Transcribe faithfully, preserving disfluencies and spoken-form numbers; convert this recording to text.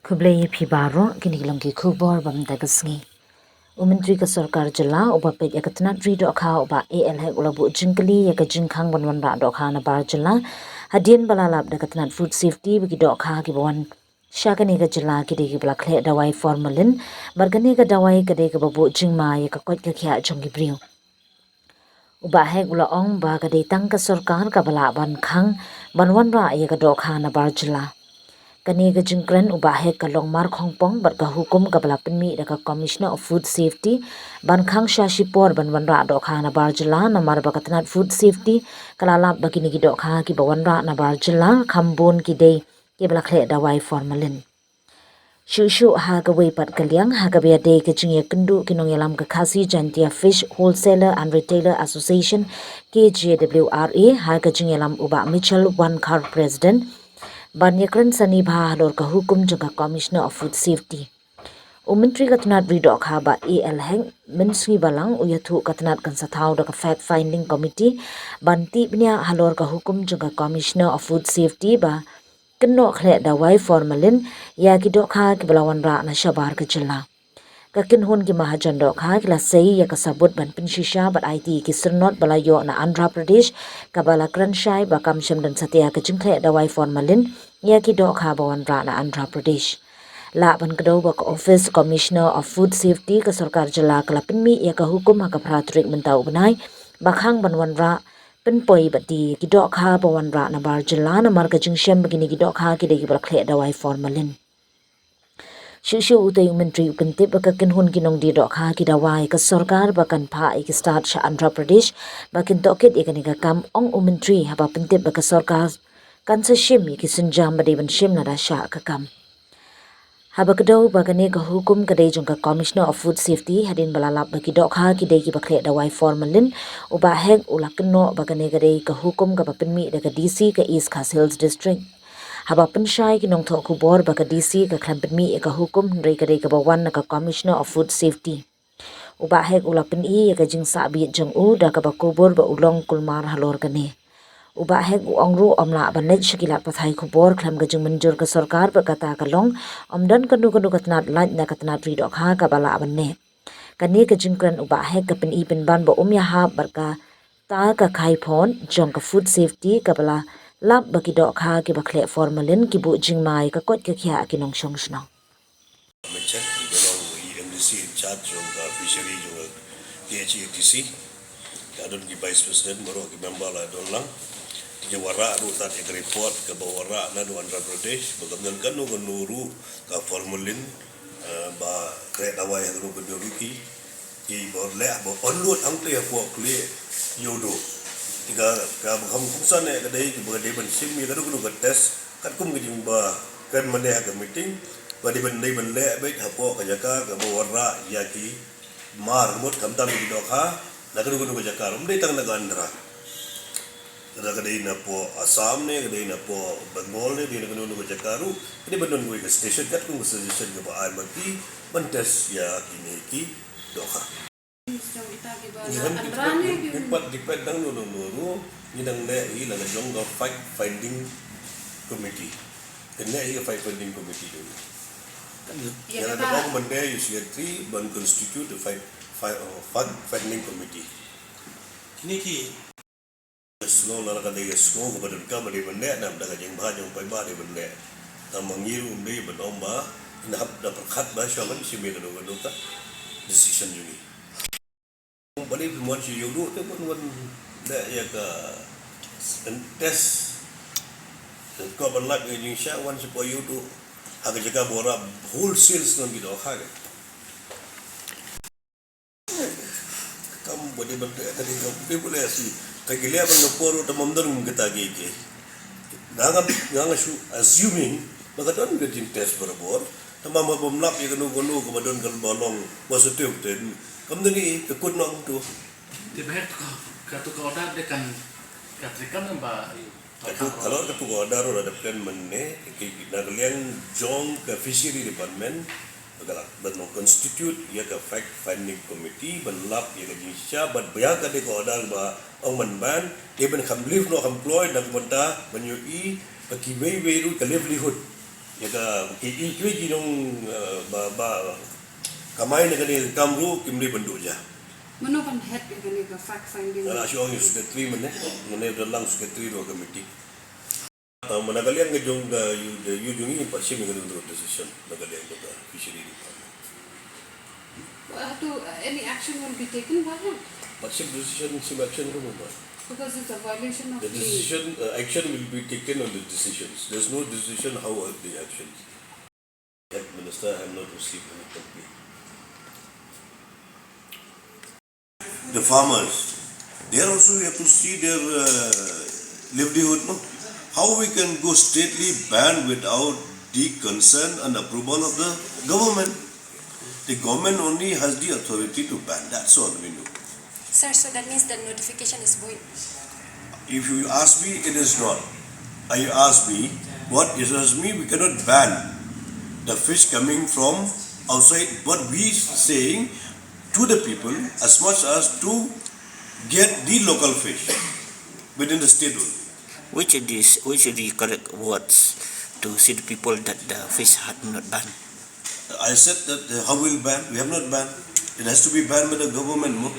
Khublei ïa phi baroh, kine ki long ki khubor ba mynta ka sngi. U Myntri ka Sorkar Jylla uba peit ïa ka tnat ri dohkha u Bah A L Hek u la buh jingkylli ïa ka jingkhang ban wanrah dohkha nabar jylla hadien ba la lap da ka tnat Food Safety ba ki dohkha kiba wan sha kane ka jylla ki dei kiba la khleh dawai formalin, bad kane ka dawai ka dei kaba buh jingma ïa ka koit ka khiah jong ki briew. U Bah Hek u la ong ba ka dei tang ka sorkar kaba lah ban khang ban wanrah ïa ka dohkha nabar jylla. Kane ka jingkren u Bah Hek ka long markhongpong bad ka hukum kaba la pynmih da ka Commissioner of Food Safety ban khang sha shipor ban wanrah dohkha nabar jylla, namar ba ka tnat Food Safety ka la lap ba kine ki dohkha kiba wanrah nabar jylla kham bun ki dei kiba la khleh dawai formalin. Shuh shuh ha kawei pat ka liang, ha kaba ïadei ka jingïakynduh ki nongïalam ka Khasi Jaintia Fish Wholesaler and Retailer Association, K J W R A, ha ka jingïalam u Bah Mitchell Wankhar, President, ban ïakren sani bha halor ka hukum jong ka Commissioner of Food Safety. U Myntri ka tnat ri dohkha Bah A L Hek mynsngi balang u ïathuh ka tnat kan sa thaw da ka Fact Finding Committee ban tih bniah halor ka hukum jong ka Commissioner of Food Safety ba kynnoh khleh dawai formalin ïa ki dohkha kiba la wanrah na shabar ka jylla. Ka kynhun ki mahajon dohkha ki la sei ïa ka sabut ban pynshisha bad aiti ïa ki syrnod ba la ïoh na Andhra Pradesh, kaba la kren shai ba kam shym don satia ka jingkhleh dawai formalin ïa ki dohkha ba wanrah na Andhra Pradesh. Lah ban kdew ba ka Office Commissioner of Food Safety ka sorkar jylla ka la pynmih ïa ka hukum ha ka phra tarik mynta u bnai ba khang ban wanrah pynpoi bad die ki dohkha ba wanrah nabar jylla, namar ka jingshem ba kine ki dohkha ki dei kiba la khleh dawai formalin. Shuh shuh utei u Myntri u pyntip ba ka kynhun ki nongdie dohkha ki dawa ïa ka sorkar ba kan phah ïa ki stad sha Andhra Pradesh ba kin tohkit ïa kane ka kam, ong u Myntri, haba pyntip ba ka sorkar kan sa shim ïa ki sienjam ba dei ban shim lada shah ka kam. Haba kdew ba kane ka hukum ka dei jong ka Commissioner of Food Safety hadien ba la lap ba ki dohkha ki dei kiba khleh dawai formalin, u Bah Hek u la kynnoh ba kane ka dei ka hukum kaba pynmih da ka D C ka East Khasi Hills District. Haba pynshai ki nongthoh khubor ba ka D C ka khlem pynmih ïa ka hukum hynrei ka dei kaba wan na ka Commissioner of Food Safety. U Bah Hek u la pyni ïa ka jingsah bieit jong u da kaba kubur ba u long kulmar halor kane. U Bah Hek u ong ruh ym lah ban leit sha ki lad pathai khubor khlem ka jingmynjur ka sorkar bad kata ka long ym don kano kano ka tnat lait na ka tnat ri dohkha kaba lah ban neh. Kane ka jingkren u Bah Hek ka pyni pynban ba um ïahap bad kata ka khaiphod jong ka Food Safety kaba la lap ba ki dohkha kiba khleh formalin ki buh jingma ïa ka koit ka khiah ki nongshong shnong. Mitchell, ki ba long i M D C in charge jong ka fishery jong ka K H A D C. Ka don ki vice president baroh ki member la don lang. Ki wanrah ruh tad ïa ka report kaba wanrah naduh Andhra Pradesh ba kam don kano kano ruh ka formalin, eh, ba khleh dawai ha kano kano ruh ki. Ki ba leh ba onload hangtei hapoh Khlieh Ïewduh. Te ka, kaba kham kongsan eh ka dei, kaba dei ban shim ïa kano kano ka test katkum ka jingba kren mynne ha ka meeting, ba dei ban, dei ban leh beit hapoh ka jaka kaba wanrah ïa ki mar mut khamtam ïa ki dohkha na kano kano ka jaka, ym dei tang na ka Andhra. Lada ka dei napoh Assam ne, ka dei napoh Bengal ne, dei na kano kano ka jaka ruh, ka dei ban don kawei ka station katkum ka suggestion kaba ai ma ki ban test ïa kine ki dohkha. Ngi dang depend, ngi pat depend dang no no no ruh, ngi dang leh hi la ka jong ka fact finding committee. Kan leh hi ka fact finding committee jong ngi. Ïa lada ka ong ban leh ïa u secretary ban constitute the fact, fact, uh, fact finding committee. Kine ki Ka sngew, lada ka dei ka sngew kaba donkam ba dei ban leh, namar da ka jingbha jong paidbah dei ban leh. Tang ma ngi ruh ym dei ban ong ba ngin hap da pyrkhat ba shuwa ban shim ïa kano kano ka decision jong ngi. Ba dei phi mon sha Ïewduh te ban wan leh ïa ka test. Te ko ban lap ïa ka jingshah wan shapoh Ïewduh ha ka jaka ba wanrah wholesale sdang ki dohkha ka. Kam ba dei ban leh, ka dei ka dei ban leh shi. Ka ki leh ban ka por ruh te ym don kum kata ki ki. Nga nga, nga nga shu assuming ba ka don ka jing test barabor. Te ma ba bym lap ïa kano kano kaba don kaba long positive te kam don i ka kut noh kumto. Te ba heh ka tu ka order de kan ka treikam ba Ka tu, halor ka tu ka order ruh la dep kren mynne, ki, ki, na ka liang jong ka Fishery Department, ka la, ban long constitute ïa ka fact finding committee, ban lap ïa ka jingshisha, bad ba ïa ka dei ka order ba ong ban ban, dei ban kham live noh kham kloi, na ka bynta, ban ïohi, ba kiwei wei ruh ka livelihood. Ïa ka ki, ki, ki nong, eh, ba, ba kamai na kane ka kam ruh kim dei ban duh ja. Mano ban head ïa kane ka fact finding? Nga la shu ong ïa u secretary mynne, mynne u dang lang secretary ruh ka committee. Tang ma na ka liang ka jong ka ïew, ïew jong ngi pat shim ïa kane ka decision na ka liang jong ka fishery department. Uh, to, uh, any action will be taken by him Pat shim decision, shim action ruh ba. because it's a violation of The the. decision, uh, action will be taken on the decisions. There's no decision how are the actions. Head minister, I have not received any complaint. The farmers, they are also, we have to see their uh, livelihood, no? How we can go straightly ban without the consent and approval of the government? The government only has the authority to ban. That's all we know. Sir, so that means the notification is void. If you ask me, it is not. You ask me, what interests me, we cannot ban the fish coming from outside, but we saying to the people as much as to get the local fish within the state only. Which is this, which is the correct words to say to people that the fish had not banned? I said that uh, how will ban? We have not banned. It has to be banned by the government. No?